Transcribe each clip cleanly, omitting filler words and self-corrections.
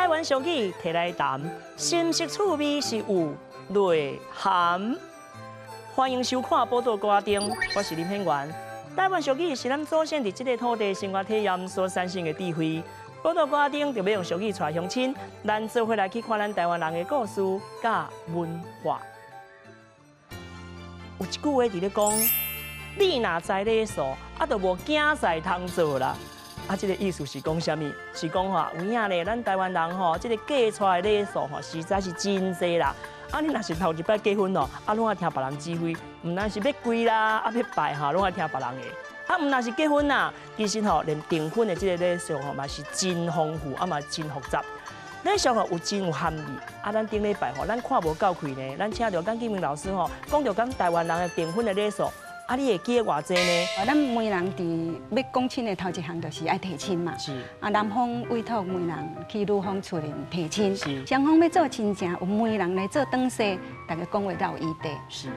灣俗語提來談，新式趣味是有內涵。歡迎收看《寶島歌仔燈》，我是林顯元。台灣俗語是咱祖先佇這個土地生活體驗所產生的智慧。寶島歌仔燈就欲用俗語帶鄉親，咱做伙來去看咱台灣人的故事佮文化。有一句話佇咧講：你若知禮數，啊，就無囝婿通做啦。啊，這個意思是講啥物？是講吼，有影咧，咱台灣人吼，這個嫁娶的禮數吼，實在是真濟啦。啊，你若是頭一擺結婚哦，啊，攏愛聽別人指揮，毋但是欲跪啦，啊，欲拜哈，攏愛聽別人的。啊，毋但是結婚啦，其實吼，連訂婚的這個禮數吼，嘛是真豐富，啊嘛真複雜。禮數吼有真有含義。啊，咱頂禮拜吼，咱看無夠氣呢，咱請著江金明老師吼，講著講台灣人的訂婚的禮數。啊，你會記得偌濟呢？咱媒人佇欲講親的頭一項就是愛提親嘛。啊，男方委託媒人去女方厝裡提親。雙方欲做親情，有媒人來做轉世，大家講話才有餘地。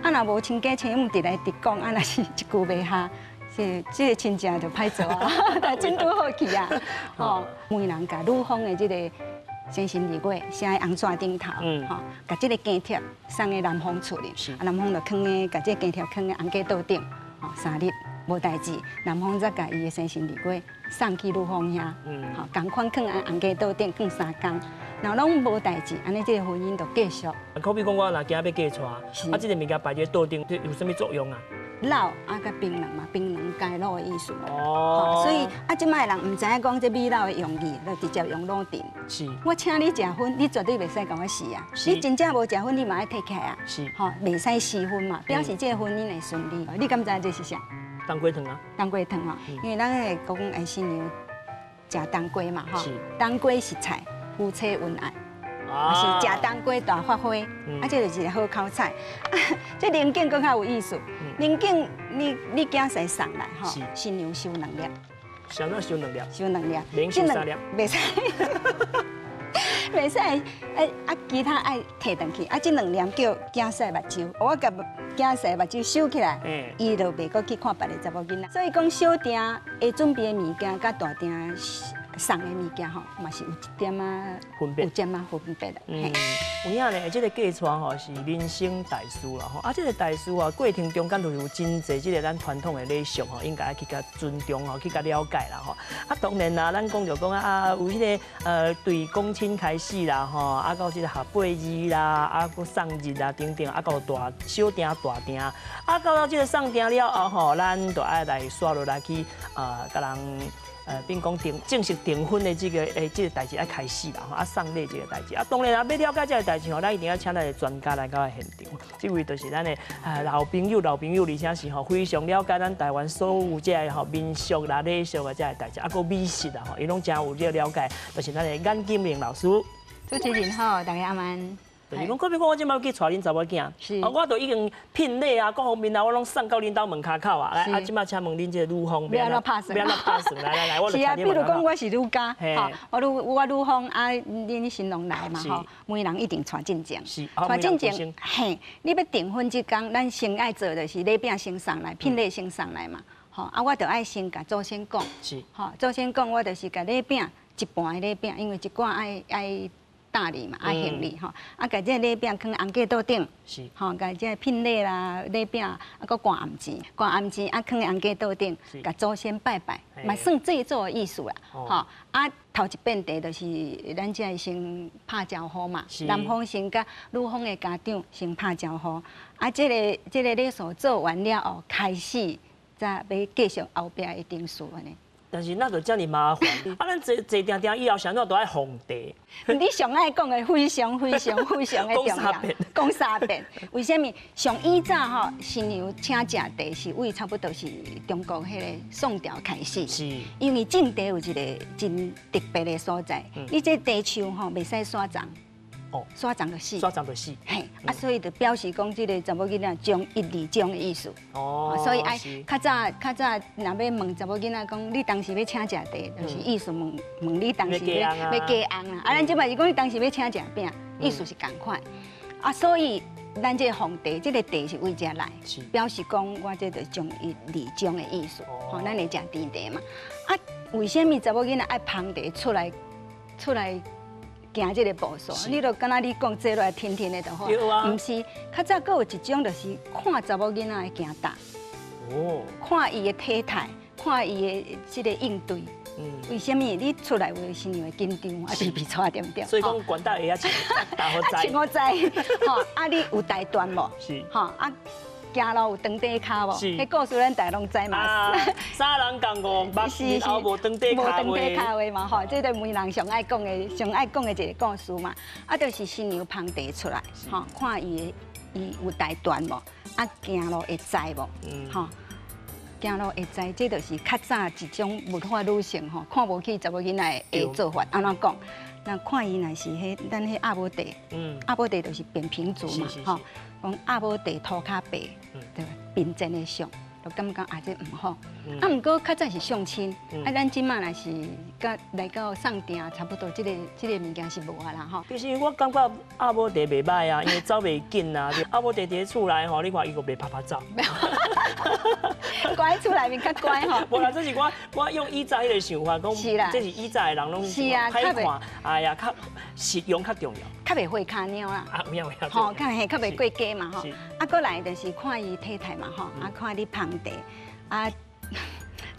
啊，若無親家親母直來直講，啊，若是一句袂合，這個親情就歹做啊，但真拄好去啊。吼，媒人共女方的這個生辰日月寫佇紅紙頂頭，吼，共這個經帖送去男方厝裡，啊，男方就囥咧，共這個經帖囥咧紅嫁桌頂，吼，3日無代誌，男方才共伊的生辰日月送去女方遐，吼，仝款囥佇紅嫁桌頂囥3工，若攏無代誌，按呢這個婚姻就繼續。可比講我若今仔欲嫁娶，啊，這個物件擺佇桌頂，有啥物作用啊？滷啊，佮檳榔嘛，檳榔加滷的意思。哦。所以啊，這擺的人毋知影講這米滷的用意，就直接用滷甜。我請你食薰，你絕對袂使共我辭啊。你真正無食薰，你嘛愛提起來啊。吼，袂使辭婚嘛，表示這個婚姻會順利。你敢知這是啥？冬瓜糖啊。冬瓜糖吼，因為咱會講哎新娘食冬瓜嘛，吼。冬瓜是菜，夫妻恩愛。是食冬瓜大發花，啊，這就是一個好口彩。這龍井閣較有意思，龍井你囝婿送來吼，新娘收兩粒。啥物收兩粒？收兩粒。免收三粒。袂使，袂使，哎啊，其他愛提轉去，啊，這兩粒叫囝婿目睭，我共囝婿目睭收起來，伊就袂閣去看別个查某囡仔。所以講小埕會準備的物件，佮大埕送的物件吼，嘛是有一點仔分別，有點仔分別的。嗯，有影咧，這個嫁娶吼是人生大事啦吼，啊，這個大事啊，過程中間就有真濟這個咱傳統的禮俗吼，應該愛去共尊重吼，去共了解啦吼。啊，當然啦，咱講著講啊，有彼個對講親開始啦吼，啊到這個合八字啦，啊閣送日啊等等，啊到大小埕大埕，啊到了這個送埕了後吼，咱就愛來煞落來去啊，共人。變講訂正式訂婚的這個代誌愛開始啦，吼啊送禮這個代誌啊，當然啊，欲了解這個代誌吼，咱一定要請咱的專家來到現場。這位就是咱的啊老朋友，老朋友，而且是吼非常了解咱台灣所有這个吼民俗啦、禮俗的這个代誌，啊閣美食啦吼，伊攏誠有這個了解，就是咱的顏金玲老師。主持人好，大家晚安。就是講，可比講，我這擺去娶恁查某囝，啊，我都已經聘禮啊，各方面啊，我攏送到恁兜門跤口啊。來，啊，這擺請問恁這個女方，欲按怎拍算？欲按怎拍算？來來來，我是啊，比如講我是女家，吼，我女方啊，恁新郎來嘛，吼，媒人一定帶進前，帶進前，嘿，你欲訂婚這工，咱先愛做就是禮餅先送來，聘禮先送來嘛，吼，啊，我就愛先共祖先講，吼，祖先講，我就是共禮餅一盤的禮餅，因為一寡愛愛。大禮嘛，愛行禮吼，啊，共這个禮餅囥紅嫁桌頂，吼，共這个聘禮啦、禮餅，啊，閣掛暗錢，掛暗錢啊，囥佇紅嫁桌頂，共祖先拜拜，嘛算祭祖的意思啦，吼，啊，頭一遍茶就是咱這先拍招呼嘛，男方先佮女方的家長先拍招呼，啊，這個禮數做完了後，開始才欲繼續後壁的程序按呢。但是那就遮爾麻煩，啊，咱坐坐定定以後，啥物都愛奉茶。你上愛講的非常非常非常的重要，講三遍。為啥物？上以早吼，新娘請食茶是為差不多是中國彼個宋朝開始。因為種茶有一個真特別的所在，你這茶樹吼袂使徙叢。哦，徙叢就死，徙叢就死。嘿，啊，所以就表示講這個查某囡仔忠一字忠的意思。哦，所以愛較早較早，若欲問查某囡仔講，你當時欲請食茶，就是意思問問你當時欲欲嫁翁啦。啊，咱這擺是講你當時欲請食餅，意思是仝款。啊，所以咱這個奉茶，這個茶是為這來，表示講我這就忠一字忠的意思。吼，咱會食甜茶嘛。啊，為啥物查某囡仔愛捧茶出來出來？行這个步數，你就敢若你講坐落來聽聽的就好。毋是，較早閣有一種就是看查某囡仔的行搭，看伊的體態，看伊的這个應對。為啥物你出來話新娘會緊張，啊皮皮剉對毋對？所以講懸搭鞋仔穿大好知。穿好知，吼啊你有大段無？是。吼啊行路有長短跤無？彼故事咱大家攏知嘛。三人共五目，面後無長短跤。無長短跤話嘛吼，這個媒人上愛講的、上愛講的一個故事嘛。啊，就是新娘捧茶出來，吼，看伊的伊有大段無？啊，行路會知無？吼。行路會知，這就是較早一種文化女性吼，看無起查某囡仔的做法。按怎講？那看伊若是彼咱彼鴨母地，鴨母地就是扁平足嘛，吼，講鴨母地塗跤白，對，貧賤的相，就感覺啊這毋好。啊，毋過較早是相親，啊，咱這馬若是佮來到送訂，差不多這个這个物件是無啊啦吼。其實我感覺鴨母地袂䆀啊，因為走袂緊啊。鴨母地佇咧厝內吼，你看伊閣袂拍拍走。乖厝內面較乖吼。無啦，這是我我用以前彼个想法講，這是以前的人攏歹看，哎呀，較實用較重要。較袂會跤貓啦。啊，有影有影。吼，較嘿較袂過街嘛吼。啊，閣來就是看伊體態嘛吼，啊，看你捧茶，啊，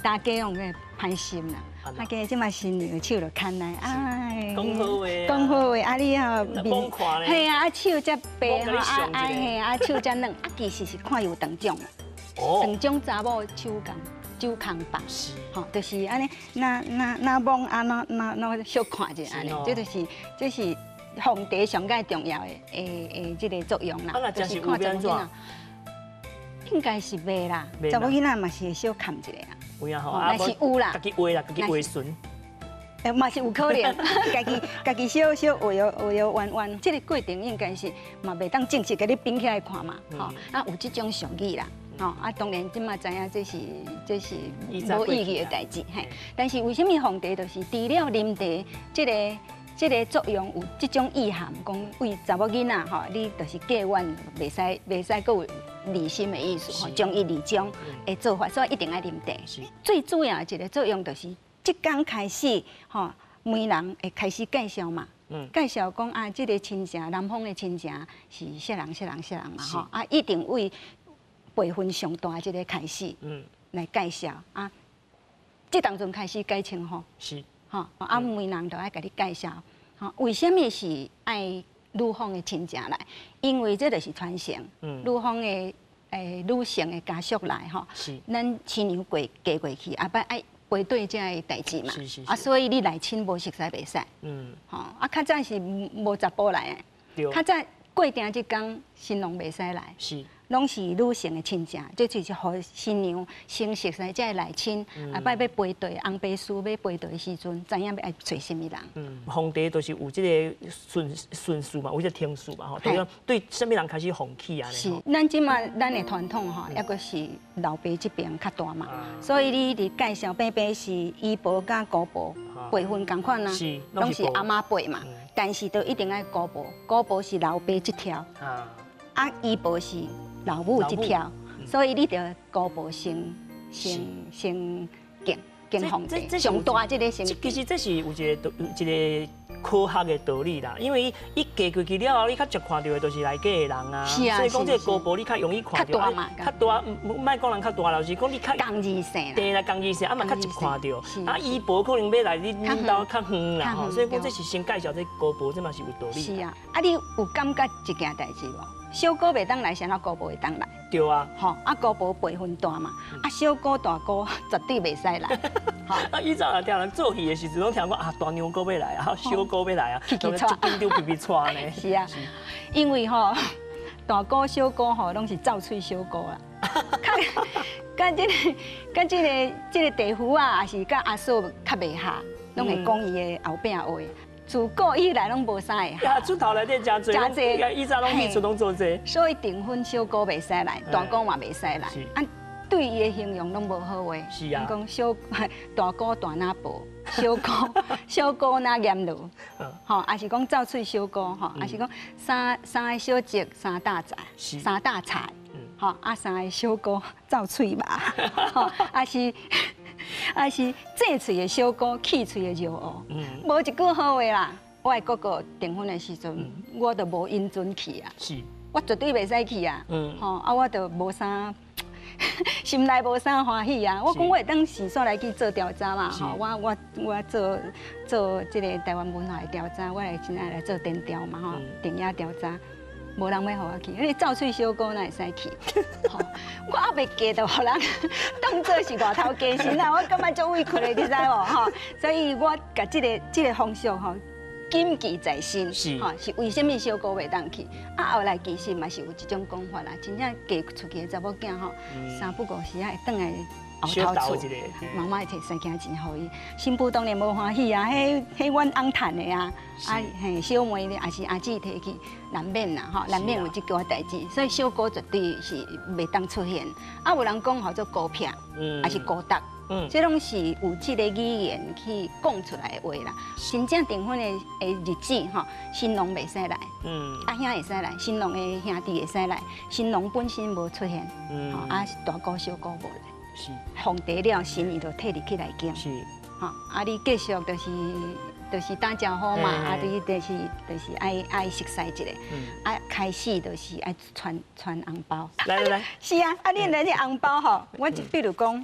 大家用個歹心啦。啊，今這馬新娘的手就牽來，哎，講好話，講好話，啊你吼面，嘿啊，啊手遮白吼，啊啊嘿，啊手遮軟，啊其實是看伊有長種，長種查某手工手空白，吼，就是按呢，若若若摸啊，若若若小看一下按呢，這就是這是奉茶上蓋重要的的的這个作用啦。啊，若真是有欲按怎？應該是袂啦，查某囡仔嘛是會小看一下啊。有影吼，若是有啦，家己畫啦，家己畫唇。嘛是有可能，家己家己小小畫搖畫搖彎彎，這个過程應該是嘛袂當正式共你反起來看嘛，吼，啊有這種俗語啦，吼，啊當然這馬知影這是這是無意義的代誌，嘿。但是為啥物奉茶就是除了啉茶這个這个作用有這種意涵，講為查某囡仔吼，你就是嫁遠袂使袂使閣有離心的意思，吼，從一而終的做法，所以一定愛啉茶。最主要的一个作用就是，這工開始吼，媒人會開始介紹嘛，介紹講啊，這个親情，男方的親情是啥人啥人啥人嘛，吼，啊，一定為輩分上大這个開始，來介紹啊，這當陣開始改稱呼，吼，啊，媒人就愛共你介紹，吼，為啥物是愛女方的親情來？因為這就是傳承，女方的女性的家屬來吼，咱新娘過嫁過去，後擺愛背對這个代誌嘛，啊，所以你來親無熟似袂使，吼，啊，較早是無查埔來的，較早過定這工新郎袂使來。攏是女性的親情，這就是予新娘先熟似這个來親，後擺欲陪對紅白事欲陪對的時陣，知影欲愛揣啥物人。奉茶就是有這个順順序嘛，有這個程序嘛，吼，對講對啥物人開始奉起按呢。是，咱這馬咱的傳統吼，猶閣是老爸這邊較大嘛，所以你佇介紹伯伯是姨婆佮姑婆輩分仝款啊，攏是阿嬤輩嘛，但是都一定愛姑婆，姑婆是老爸這條，啊姨婆是老母這條，所以你著姑婆先先先敬敬奉茶，上大這个先。其實這是有一個一个科學的道理啦，因為伊嫁過去了後，你較常看著的就是來嫁的人啊，所以講這个姑婆你較容易看著。較大嘛，較大，莫講人較大，就是講你較仝字姓。對啦，仝字姓，啊嘛較常看著。啊，姨婆可能欲來你恁兜較遠啦，吼，所以講這是先介紹這姑婆，這嘛是有道理。是啊，啊你有感覺一件代誌無？小姑袂當來，啥物姑婆會當來？對啊。吼，啊姑婆輩分大嘛，啊小姑大姑絕對袂使來。啊，以前若聽人做戲的時陣，攏聽講啊，大娘姑欲來啊，小姑欲來啊，皮皮剉，足緊張皮皮剉呢。是啊，因為吼大姑小姑吼攏是鬥喙小姑啦。佮這个佮這个這个弟婦啊，抑是佮阿嫂較袂合，攏會講伊的後壁話。自古以來攏無啥會合。出頭內底誠濟，誠濟，以前攏戲出攏做這。所以訂婚小姑袂使來，大姑嘛袂使來。啊，對伊的形容攏無好話。是啊。講小大姑大若婆，小姑小姑若閻羅，吼，抑是講鬥喙小姑，吼，抑是講三三个小叔三大財，三大財，吼，啊三个小姑鬥喙肉，吼，抑是。抑是濟喙的小姑，氣喙的尿烏，無一句好話啦。我的哥哥訂婚的時陣，我就無允准去啊。我絕對袂使去啊。吼啊，我就無啥，心內無啥歡喜啊。我講我會當先煞來去做調查嘛。吼，我做這個台灣文化的調查，我來真愛來做田調嘛。吼，田野調查。無人欲予我去，你走喙小姑哪會使去？我猶未嫁就予人當做是外頭家臣啊！我感覺足委屈的，你知無？吼，所以我共這個風俗吼謹記在心。吼，是為啥物小姑袂當去？啊，後來其實嘛是有這種講法啦，真正嫁出去的查某囝吼，三不五時啊會轉來後頭厝，媽媽會提生囝錢予伊，新婦當然無歡喜啊，彼阮翁趁的啊，啊嘿小妹也是阿姊提去，難免啦吼，難免有這個代誌，所以小姑絕對是袂當出現。啊，有人講號做孤僻，抑是孤獨，這攏是有這个語言去講出來的話啦。真正訂婚的日子吼，新郎袂使來，阿兄會使來，新郎的兄弟會使來，新郎本身無出現，啊大姑小姑無來。奉茶了，新娘就退入去內間。吼，啊，你繼續就是打招呼嘛，啊，你就是愛熟似一下，啊，開始就是愛傳紅包。來來來。是啊，啊，你來這紅包吼，我比如講，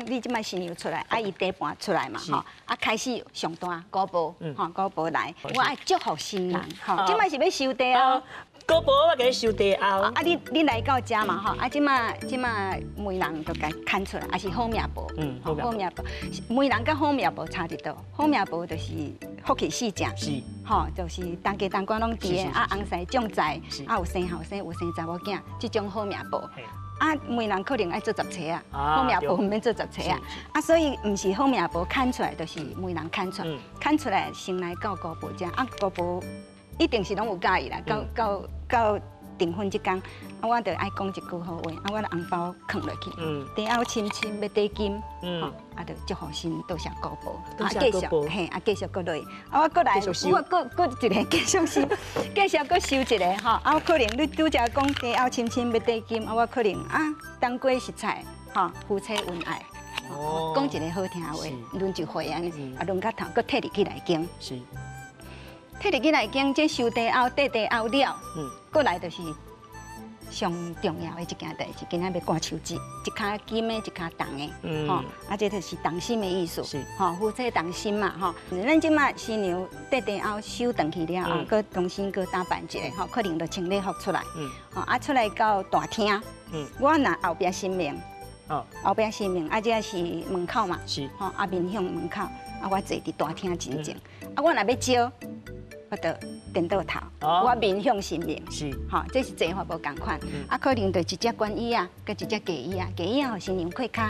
你這擺新娘出來，啊，伊短盤出來嘛，吼，啊，開始上大姑婆，吼，姑婆來，我愛祝福新人，吼，這擺是欲收茶哦。姑婆，我共你收茶後。啊，你來到遮嘛吼，啊，這擺媒人就共牽出來，抑是好命婆。好命婆。媒人佮好命婆差佇佗？好命婆就是福氣四正。吼，就是同家同官攏佇的，啊，翁婿將在，啊，有生後生，有生查某囝，這種好命婆。啊，媒人可能愛做十冊啊，好命婆毋免做十冊啊。啊，所以毋是好命婆牽出來，就是媒人牽出來，牽出來先來到姑婆遮，啊，姑婆一定是攏有佮意啦，到訂婚這工，啊，我就愛講一句好話，啊，我的紅包囥落去，茶後深深欲塊金，啊，就祝福先多謝姑婆，啊，繼續，嘿，啊，繼續閣落去，啊，我閣來，我閣一個繼續收，繼續閣收一個吼，啊，我可能你拄才講茶後深深欲塊金，啊，我可能啊，當歸食菜，吼，夫妻恩愛，講一個好聽話，輪一回按呢，啊，輪到頭，閣退入去內間。退入去內間，這收茶後、綴茶後了，閣來就是上重要的一件代誌，今仔欲掛手指，一跤金的，一跤銅的，吼，啊，這就是同心的意思，吼，夫妻同心嘛，吼。咱這擺新娘綴茶後收轉去了後，閣重新閣打扮一下，吼，可能就穿禮服出來，吼，啊，出來到大廳，我若後壁神明，後壁神明，啊，這是門口嘛，吼，啊，面向門口，啊，我坐佇大廳前前，啊，我若欲招，我就顛倒頭，我面向神明，吼，這是坐法無仝款，啊，可能就一隻觀椅仔，佮一隻嫁椅仔，嫁椅仔予新娘跪跤，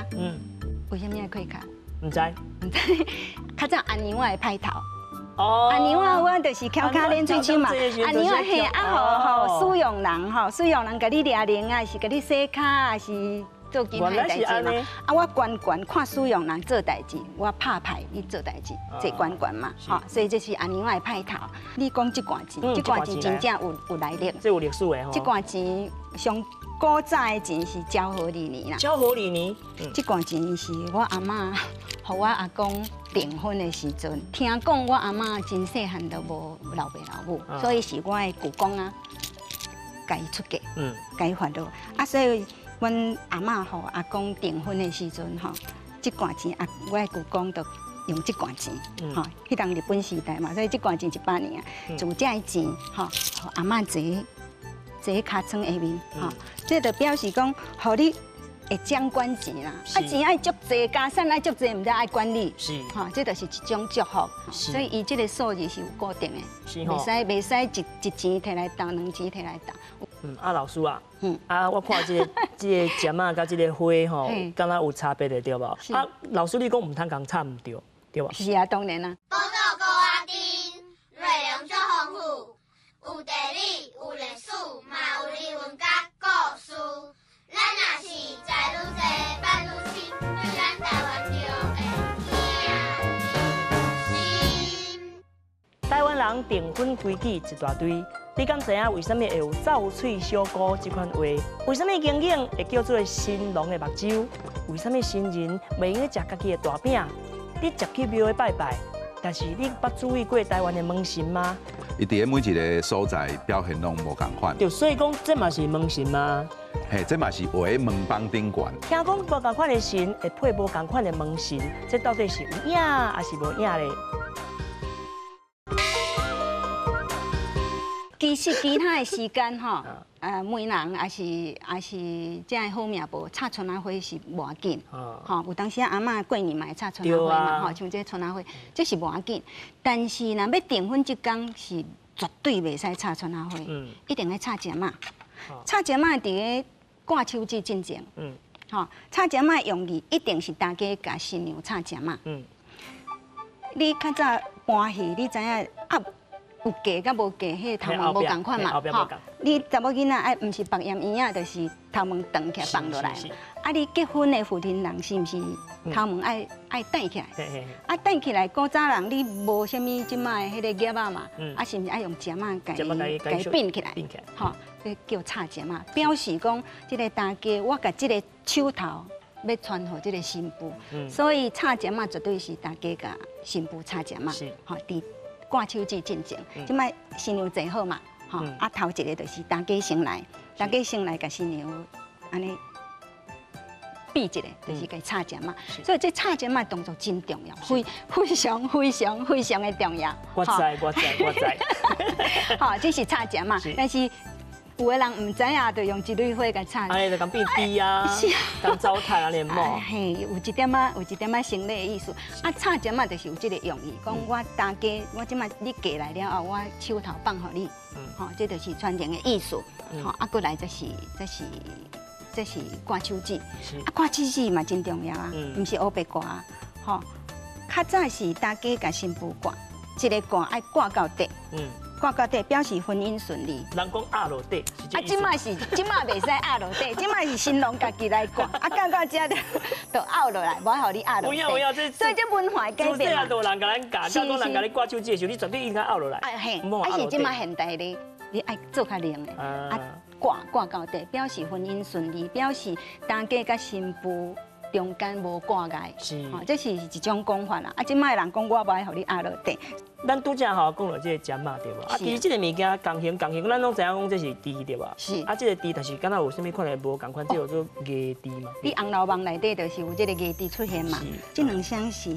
為啥物愛跪跤？毋知，毋知，較早阿娘仔會歹頭，阿娘仔我就是翹跤練喙鬚嘛，阿娘仔嘿，啊，予使用人吼，使用人共你掠鈴啊，是共你洗跤啊，是做其他代誌嘛。啊，我懸懸看使用人做代誌，我拍牌伊做代誌，坐懸懸嘛，吼，所以這是阿娘仔的歹頭。你講這罐錢，這罐錢真正有來歷，這有歷史的吼。這罐錢上古早的錢是昭和二年啦。昭和二年，這罐錢是我阿嬤予我阿公訂婚的時陣，聽講我阿嬤真細漢就無老爸老母，所以是我的舅公啊，共伊出嫁，共伊發落，啊，所以。阮阿嬤予阿公訂婚的時陣，吼，這罐錢啊，我的舅公就用這罐錢，吼，彼當日本時代嘛，所以這罐錢100年啊，就這个錢，吼，予阿嬤坐坐跤床下面，吼，這就表示講，予你會掌管錢啦，啊，錢愛足濟，家產愛足濟，毋知愛管理，吼，這就是一種祝福，所以伊這个數字是有固定的，袂使一錢提來鬥，兩錢提來鬥。啊，老師啊，啊，我看這個針仔佮這个花吼，敢若有差別的對無？啊，老師你講毋通共插毋對，對無？是啊，當然啊。寶島高仔頂，內容足豐富，有地理，有歷史，嘛有人文佮故事。咱若是知愈濟，捌愈深，對咱台灣就會更深。台灣人訂婚規矩一大堆。你敢知影為啥物會有走喙小姑這款話？為啥物眼鏡會叫做新郎的目睭？為啥物新人袂用食家己的大餅？你食去廟會拜拜，但是你捌注意過台灣的門神嗎？伊佇咧每一个所在表現攏無仝款。對，所以講這嘛是門神嗎？嘿，這嘛是畫佇門枋頂懸。聽講無仝款的神會配無仝款的門神，這到底是有影還是無影咧？其實其他的時間吼，媒人也是也是這个好命無插春仔花是無要緊，吼，有當時阿嬤過年嘛會插春仔花嘛，吼，像這個春仔花，這是無要緊。但是若欲訂婚這工是絕對袂使插春仔花，一定愛插石仔。插石仔佇咧掛手指進前，吼，插石仔的用意一定是大家共新娘插石仔。你較早搬戲，你知影啊？有嫁佮無嫁，彼個頭毛無仝款嘛，吼！你查某囡仔愛，毋是縛鹽圓仔，就是頭毛長起來放落來。啊，你結婚的負責人是毋是頭毛愛愛戴起來？啊，戴起來，古早人你無啥物這擺的彼個夾仔嘛，啊，是毋是愛用石仔共伊變起來？吼，這叫插石仔，表示講這个大家我共這个手頭欲傳予這个新婦，所以插石仔絕對是大家共新婦插石仔，吼，佇掛手指進前，這擺新娘坐好嘛，吼，啊頭一个就是大家先來，大家先來共新娘按呢比一下，就是共插石仔，所以這插石仔動作真重要，非非常非常非常的重要。我知我知我知。好，這是插石仔，但是有的人毋知影，就用一蕊花共插。按呢就共變低啊，共糟蹋按呢無。嘿，有一點仔，有一點仔生理的意思。啊，插石仔就是有這个用意，講我大家，我這擺你嫁來了後，我手頭放予你，吼，這就是傳承的意思。吼，啊，過來這是這是這是掛手指，啊，掛手指嘛真重要啊，毋是烏白掛，吼。較早是大家共新婦掛，一个掛愛掛到底。掛到底表示婚姻順利。人講壓落底，啊，這擺是這擺袂使壓落底，這擺是新郎家己來掛，啊，到到這就就壓落來，無愛予你壓落底。有影有影，這所以這文化改變嘛。有人共咱教，假講人共你掛手指的時候，你絕對應該壓落來。啊嘿，啊是這擺現代的，你愛做較靈的，啊掛掛到底，表示婚姻順利，表示大家佮新婦中間無掛礙，是，這是一種講法啦。啊，這擺人講我無愛予你壓落底。咱拄才吼講著這个石仔對無？啊，其實這个物件仝形仝形，咱攏知影講這是豬對無？是。啊，這个豬，但是敢若有啥物款的無仝款，這叫做牙豬嘛。你紅樓夢內底就是有這个牙豬出現嘛？這兩雙是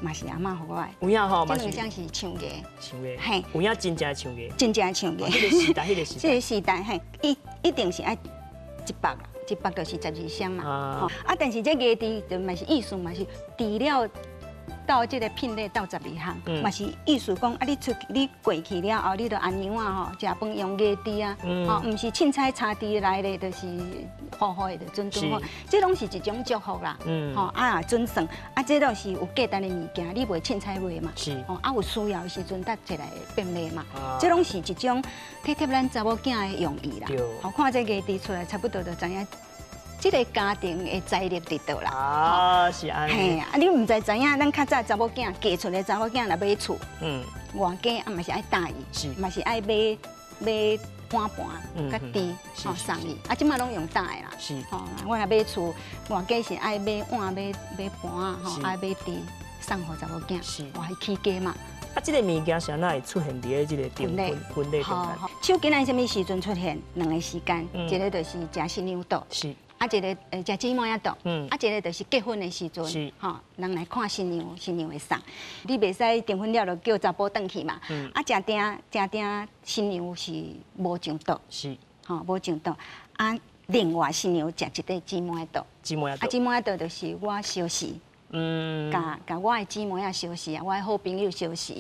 嘛是阿嬤予我的。有影吼，這兩雙是象牙。象牙。嘿。有影真正的象牙。真正的象牙。彼个時代，彼个時代。這个時代嘿，一一定是愛一百。一百就是12雙嘛，啊，但是這牙豬就嘛是意思嘛是除了到這个聘禮到12項，嘛是意思講啊，你出你過去了後，你著阿娘啊吼，食飯用牙豬啊，吼，毋是凊彩柴豬來咧，就是好好的就準準好，這攏是一種祝福啦，吼啊準算啊，這都是有價值的物件，你袂凊彩賣嘛，吼啊有需要的時陣才摕來變賣嘛，這攏是一種體貼咱查某囝的用意啦。好看這牙豬出來，差不多就知影。這个家庭的財力佇佗啦？啊，是按呢。嘿，啊，你毋知知影，咱較早查某囝嫁出來查某囝若買厝，外家啊嘛是愛答應，嘛是愛買買碗盤、佮豬，吼送伊。啊，這擺攏用搭的啦。是。吼，我若買厝，外家是愛買碗、買買盤，吼，愛買豬送予查某囝，是。哇，伊起家嘛。啊，這个物件是按怎會出現佇咧這个訂婚婚禮中間？手巾仔啥物時陣出現？兩个時間，一个就是食新娘桌。是。啊，一个食姊妹仔桌，啊，一个就是結婚的時陣，吼，人來看新娘，新娘會送。你袂使訂婚了就叫查埔轉去嘛。啊，食定食定新娘是無上桌，吼，無上桌。啊，另外新娘食一塊姊妹仔桌。姊妹仔桌。啊，姊妹仔桌就是我相識，共共我的姊妹仔相識啊，我的好朋友相識。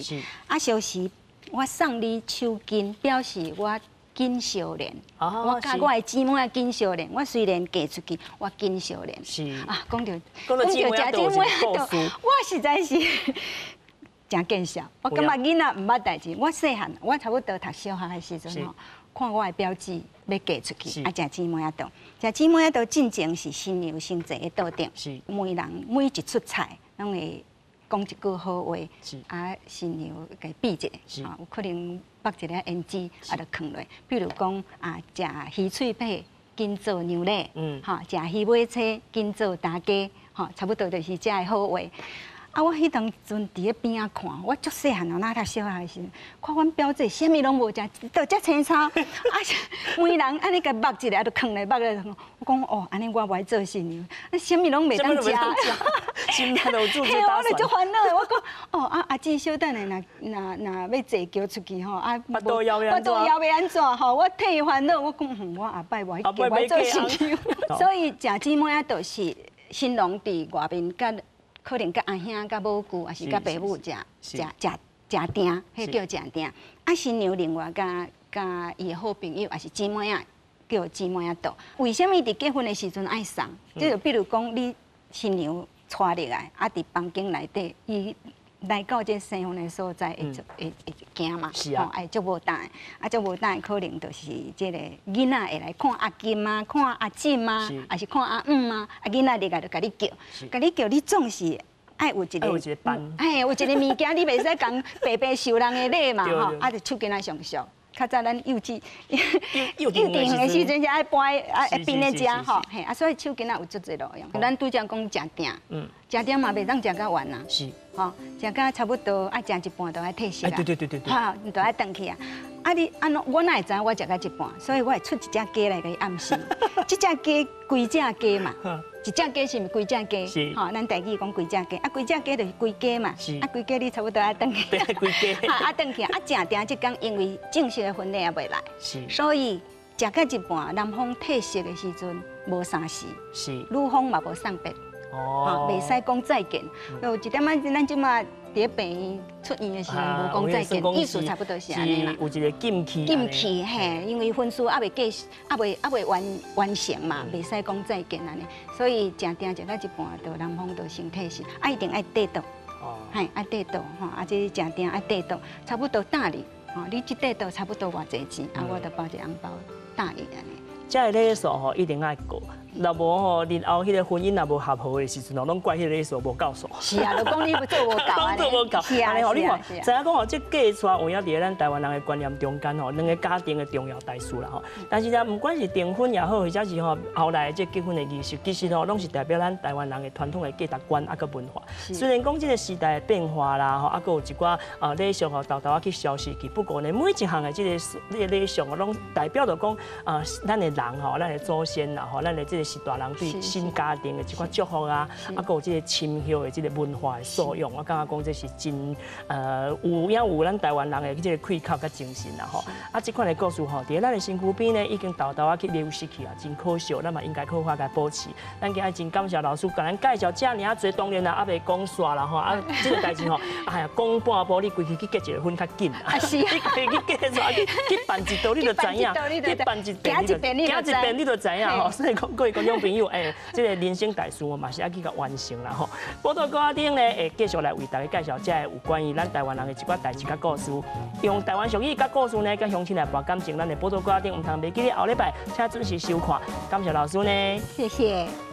啊，相識，我送你手巾，表示我。緊相連，我佮我的姊妹仔緊相連。我雖然嫁出去，我緊相連。是啊，講著講著姊妹仔桌，我實在是誠見笑。我感覺囡仔毋捌代誌。我細漢，我差不多讀小學的時陣吼，看我的表姊欲嫁出去，啊，食姊妹仔桌，食姊妹仔桌進前是新娘先坐佇桌頂，每人每一出菜攏會講一句好話，啊，新娘共比一下，有可能縛一个胭脂，啊，就囥落。比如講啊，食魚喙皮緊做娘禮，吼，食魚尾青緊做大家，吼，差不多就是這个好話。啊，我彼當陣佇咧邊仔看，我足細漢哦，哪讀小學的時陣，看阮表姐啥物攏無食，就遮青草，啊，每人按呢共目一下，啊，就囥咧目咧。我講哦，按呢我無愛做新娘，啊，啥物攏袂當食。心內就做這我就足煩惱的。我講哦，啊阿姊，小等下，若若若欲坐轎出去吼，啊，腹肚枵欲按怎？腹肚枵欲按怎吼？我替伊煩惱，我講，我後擺無愛嫁，無愛做新娘。所以食姊妹仔就是新郎佇外面佮可能佮阿兄、佮母舅，抑是佮爸母食食食食埕，彼叫食埕。啊，新娘另外佮佮伊的好朋友，抑是姊妹仔，叫姊妹仔桌。為啥物佇結婚的時陣愛送？這就比如講，你新娘娶入來，啊，佇房間內底，伊來到這生婚的所在，會足會會驚嘛？吼，會足無膽的，啊，足無膽的可能就是這個囡仔會來看阿金啊，看阿姊啊，抑是看阿姆啊，啊，囡仔入來就共你叫，共你叫，你總是愛有一個，有一個伴，嘿，有一個物件，你袂使共白白受人的禮嘛，吼，啊，就手巾仔上俗。較早咱幼稚幼稚園的時陣就愛搬愛變咧食吼，嘿啊，所以手巾仔有足濟路用。咱拄才講食埕，食埕嘛袂當食甲完啊，吼，食甲差不多愛食一半就愛退席啊，吼，就愛轉去啊。啊你按怎，我哪會知影我食甲一半，所以我會出一隻雞來共伊暗示。這隻雞規隻雞嘛，一隻雞是毋是規隻雞？吼，咱台語講規隻雞，啊規隻雞就是規家嘛，啊規家你差不多愛轉去。對，規家。啊轉去，啊食埕這工因為正式的婚禮猶未來，所以食到一半，男方退席的時陣無三時，女方嘛無送別，哦，袂使講再見。有一點仔，咱這馬佇病院出院的時陣無講再見，意思差不多是按呢啦。有一個禁忌。禁忌嘿，因為婚事猶未過，猶未猶未完完成嘛，袂使講再見按呢。所以食埕食到一半，就男方就先退席，啊一定愛綴桌，嘿愛綴桌吼，啊這食埕愛綴桌，差不多搭禮，吼你這綴桌差不多偌濟錢，啊我就包一個紅包搭禮按呢。這个禮數吼一定愛過，若無吼，日後彼个婚姻若無合和的時陣吼，攏怪彼个禮數無夠數。是啊，就講你做無夠攏做無夠。是啊，吼，你看，知影講吼，這嫁娶有影佇咧咱台灣人的觀念中間吼，兩个家庭的重要大事啦吼。但是啊，毋管是訂婚也好，或者是吼後來這結婚的儀式，其實吼攏是代表咱台灣人的傳統的價值觀啊，佮文化。雖然講這个時代的變化啦吼，啊，閣有一寡啊禮俗吼，沓沓仔去消失去。不過呢，每一項的這个這个禮俗吼，攏代表著講啊，咱的人吼，咱的祖先啦吼，咱的這個序大人對新家庭的這款祝福啊，啊，閣有這個深厚的這個文化的素養，我感覺講這是真有影有咱台灣人的這個氣魄佮精神啦吼。啊，這款的故事吼，佇咱的身軀邊呢，已經沓沓仔去流失去啊，真可惜，咱嘛應該好好共保持。咱今日真感謝老師共咱介紹遮爾仔濟，當然啦，猶未講煞啦吼，啊，這個代誌吼，哎呀，講半晡你規氣去結一個婚較緊啊，是你規氣去結煞去去辦一道你就知影，去辦一遍行一遍你就知影吼。所以講各位觀眾朋友，欸，這个人生大事嘛是愛去共完成啦吼。寶島歌仔頂呢，會繼續來為大家介紹這个有關於咱台灣人的一寡代誌佮故事，用台灣俗語佮故事呢，佮鄉親來博感情。咱的寶島歌仔頂，毋通袂記得後禮拜請準時收看。感謝老師呢，謝謝。